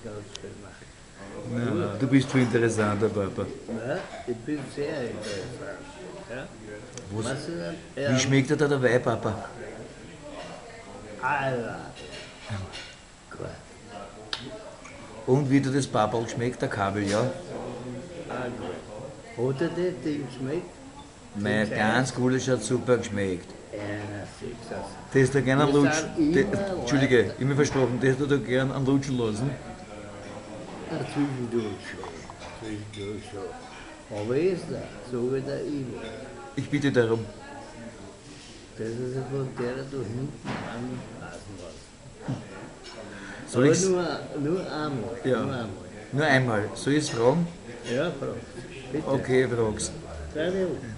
ganz schön machen. Nein, nein, du bist viel interessanter, Papa. Nein, ich bin sehr interessant. Ja? Was, Was ist denn? wie Ja, schmeckt dir da der Wein, Papa? Alter. Gut. Und wie dir das Paperl geschmeckt, der Kabel, ja? Ah, gut. Hat dir das Ding geschmeckt? Mein ganz Gulasch hat super geschmeckt. Ja, siehst du das. Das da gerne Wir lutschen. sind immer Entschuldige, weiter. ich hab mich versprochen, das da gern an lutschen lassen. Ja, zwischendurch schon. Zwischendurch schon. Aber ist er, so wie der Ivo. Ich bitte darum. Das ist ja von der da hinten anpassen was. Soll Aber ich's? nur einmal. Ja. Nur einmal. Nur einmal. Soll ich's fragen? Ja, frag. Bitte. Okay, frag's. 3 Minuten.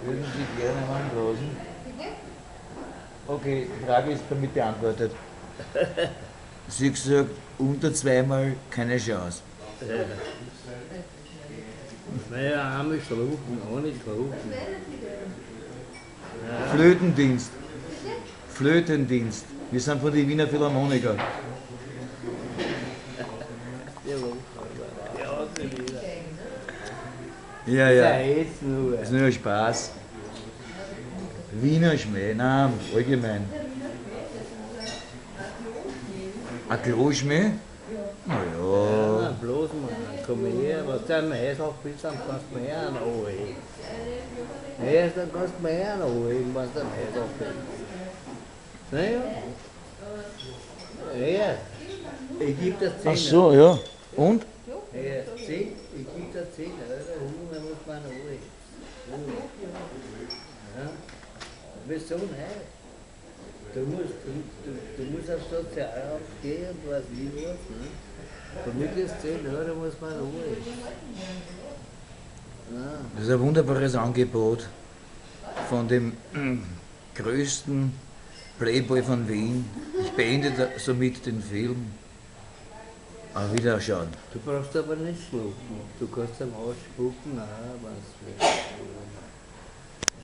Würden Sie gerne anblasen? Okay, die Frage ist damit beantwortet. Sie hat gesagt, unter zweimal keine Chance. Ja. Naja, einmal schlucken, ohne schlucken. Ja. Flötendienst. Flötendienst. Wir sind von den Wiener Philharmoniker. Die lachen, die haut sich wieder. Ja, ja. Der ist nur. Ist nur Spaß. Wiener Schmäh, nein, allgemein. Ein Kloschmäh? Na Ja, ja. bloß mal, komm her, was du am Häusl bist, dann kannst du mir einen anheben. Ja, dann kannst du mir einen anheben, was du am Häusl bist. Naja. Ja, ich geb dir 10. Ach so, ja. Und? Ja, 10, ich geb dir 10 Euro, Hunger muss man anheben. Ja. Du bist so neu. Du musst aufs Sozialamt gehen und weiß ich was. Ne? Von mir kriegst 10 Euro, muss man anheben. Ja. Das ist ein wunderbares Angebot von dem größten Playboy von Wien. Ich beende somit den Film. Auf Wiederschauen. Du brauchst aber nicht schlucken. Du kannst am Arsch spucken, auch, was du willst.